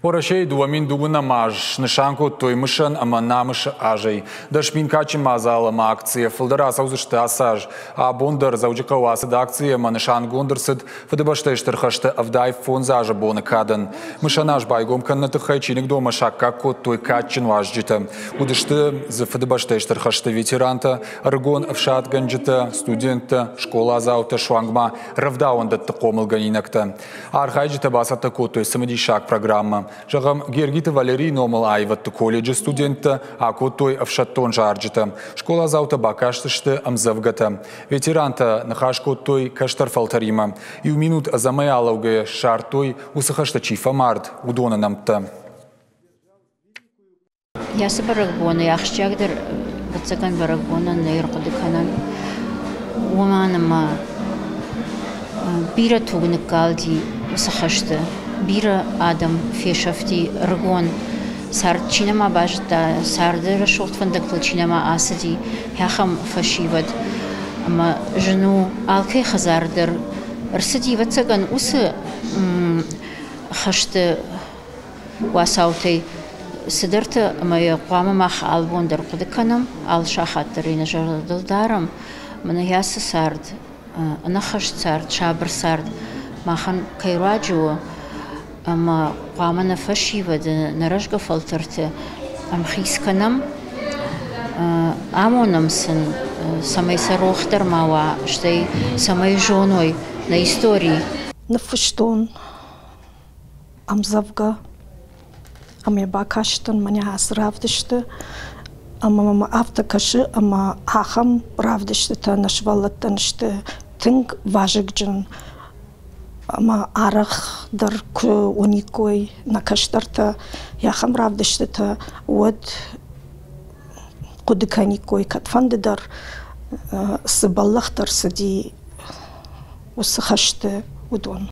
Уӕрӕсейы 2002 аз снысан кодтой мысӕн ӕмӕ намысы азӕй. 10 000 кадджын мадзал ӕмӕ акцийӕ фылдӕр ацӕудзысты ацы аз. Абон дӕр Дзӕуджыхъӕуы ацыд акци ӕмӕ нысангонд ӕрцыд Фыдыбӕстӕйы Стыр хӕсты 75 азы боны кадӕн. Мысӕн аз байгом кӕныны тыххӕй чиныгдонмӕ саккаг кодтой кадджын уазджытӕ. Уыдысты дзы Фыдыбӕстӕйы Стыр хӕсты ветерантӕ, ӕрыгон ӕфсадгӕнджытӕ, студенттӕ, скъоладзаутӕ, суанг ма рӕвдауӕндӕтты хъомылгӕнинӕгтӕ. Архайджытӕ бацӕттӕ кодтой цымыдисаг программӕ. Зӕгъӕм, Гергиты Валерийы номыл аивӕдты колледжы студенттӕ акодтой ӕфсӕддон зарджытӕ. Скъоладзаутӕ бакастысты ӕмдзӕвгӕтӕ. Ветерантӕ ныхас кодтой кӕстӕр фӕлтӕримӕ. Иу минут ӕдзӕмӕй алӕугӕйӕ ссардтой, уыцы хӕсты чи фӕмард, уыдоны нӕмттӕ. Ацы бӕрӕгбоны ахсджиагдӕр, ӕвӕццӕгӕн, бӕрӕгбонӕн нӕ ӕрхъуыды кӕнӕн, уымӕн ӕмӕ бирӕ туг ныккалди уыцы хӕсты, бирӕ адӕм фесӕфти ӕрыгон цард чи нӕма базыдта, царды рӕсугъд фӕндӕгтыл чи нӕма ацыди, ахӕм фӕсивӕд. Ӕмӕ зын у алкӕй хӕдзар дӕр ӕрцыди, ӕвӕццӕгӕн, уыцы хӕсты уацаутӕй цыдӕртӕ ӕмӕ йӕ хъуамӕ мах алы бон дӕр хъуыды кӕнӕм, алы сахат дӕр ӕй нӕ зӕрдыл дарӕм. Мӕнӕ ацы цард, ӕнӕххӕст цард, сабыр цард махӕн кӕй руаджы у, ӕмӕ хъуамӕ нӕ фӕсивӕды, нӕ рӕзгӕ фӕлтӕрты ӕмхиц кӕнӕм, амонӕм сын, цӕмӕй сӕ рох дӕр ма уа, стӕй цӕмӕй зоной нӕ истори. Ныффыстон ӕмдзӕвгӕ ӕмӕ бакастӕн мӕнӕ ацы равдысты ӕмӕ мӕм афтӕ кӕсы, ӕмӕ ахӕм равдыстытӕ нӕ сывӕллӕттӕн сты тынг вазыгджын ӕмӕ арӕхдӕр куы уыниккой нӕ кӕстӕртӕ ахӕм равдыстытӕ, уӕд хъуыды кӕниккой, кӕдфӕнды дӕр цы бӕллӕхтӕ ӕрцыди уыцы хӕсты, уыдон.